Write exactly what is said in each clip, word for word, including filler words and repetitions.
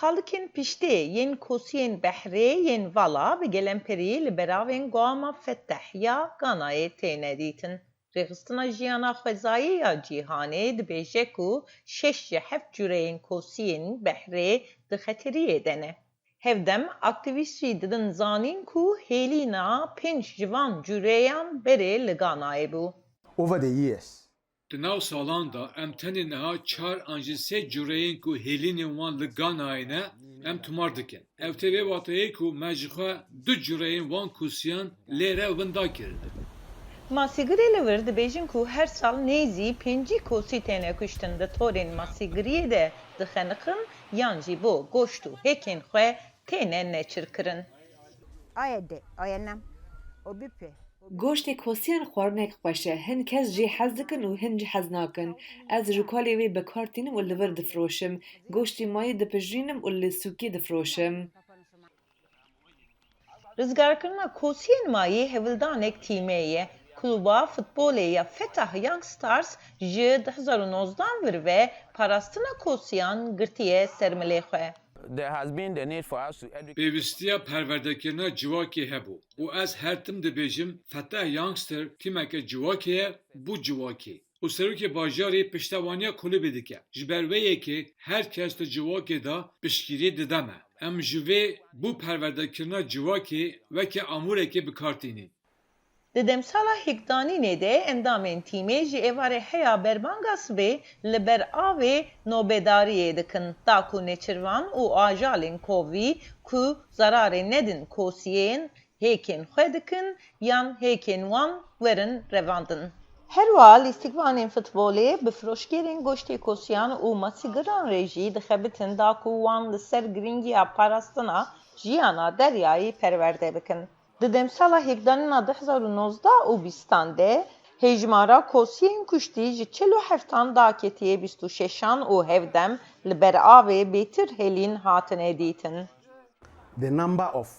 Qalikên piştê yên kosiyên behrê yên vala bi gelemperî li beravên Guama Feteh ya Ganayê têne dîtin. Rêxistina jiyana xwezayî ya cîhanê dibêje ku şeş ji heft cureyên kosiyên behrê di xeteriyê de ne. Hevdem aktîvîst jî didin zanîn ku hêlîna pênc ji van cureyan berê li Ganayê bû. Over the years, Di nav salan de em tenê niha çar an jî sê cureyên ku hêlînên wan li Ganayê ne, em tomar dikin. Ev tê vê wateyê ku me ji xwe du cureyên wan kosiyan lê re winda kirine. Masîgirê li vir dibêjin ku her sal nêzî pêncî kosî têne kuştin, di torên masîgiriyê de dixeniqin yan jî bo goşt û hêkên xwe têne neçirkirin. Aye de, aye nem. O bipe. Goştê kosiyan xwarinek xweş e. Hin kes jê hez dikin û hin jî hez nakin. Ez rûkalê wê bi kar tînim û li vir difiroşim. Goştê mayî dipijrînim û li sûkê difiroşim. Rizgarkirina kosiyên mayî hewildanek tîmê ye. Kluba futbolê ya Fetah Young Stars ji du hezar û nozdan vir ve parastina kosiyan girtiye ser milê xwe. There has been the need for us to educate. Pêwîstiya perwerdekirina civakê hebû û ez her tim dibêjim Fetah Youngster tîmeke civakê ye, bû civakê û serokê bajarê piştevaniya kulîbê dike. Ji ber wê yekê her kes di civakê de piştgirî dide me. Em ji vê bo perwerdekirina civakê weke amûrekê bi kar tînin. Di demsala hêkdanînê de endamên tîmê ji êvarê heya berbanga sibê li ber avê nobedariyê dikin, da ku nêçirvan û ajalên kovî ku zararê nedin kosiyên hêkên xwe dikin yan hêkên wan werin revandin. Herwiha lîstikvanên futbolê bi firoşgêrên goştê kosiyan û masîgiran re jî dixebitin da ku wan li ser girîngiya parastina jiyana deryayî perwerde bikin. Di demsala hêkdanîna du hezar û nozdeh û bîstan de hêjmara kosiyên kuştî ji çil û heftan daketiye bîst û şeşan û hevdem li ber avê bêtir hêlîn hatine dîtin. The number of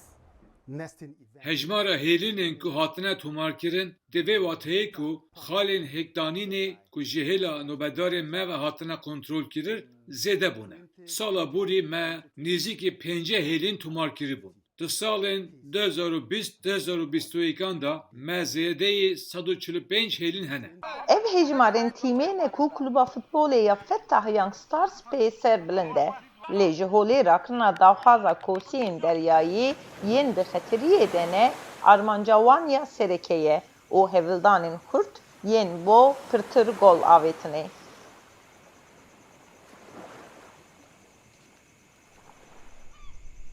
nesting events. Hejmara hêlînên ku hatine tomarkirin di vê wateyê ku xalên hêkdanînê ku ji hêla nobedarên me ve hatine kontrolkirin zêde bûne. Sala borî me nêzîkî pêncî hêlîn tomarkirî bûn. Di salên du hezar û bîst du hezar û bîst û yekan de me zêdeyî sed û çil û pênc hêlîn hene. Ev hêjmarên tîmê ne ku Kluba Futbolê ya Fetah Young Stars pê ser bilind e. Lê ji holê rakirina daxwaza kosiyên deryayî yên di xetiriyê de ne, armanca wan ya sereke ye û hevldanên xurt yên bo pirtir gol avêtinê.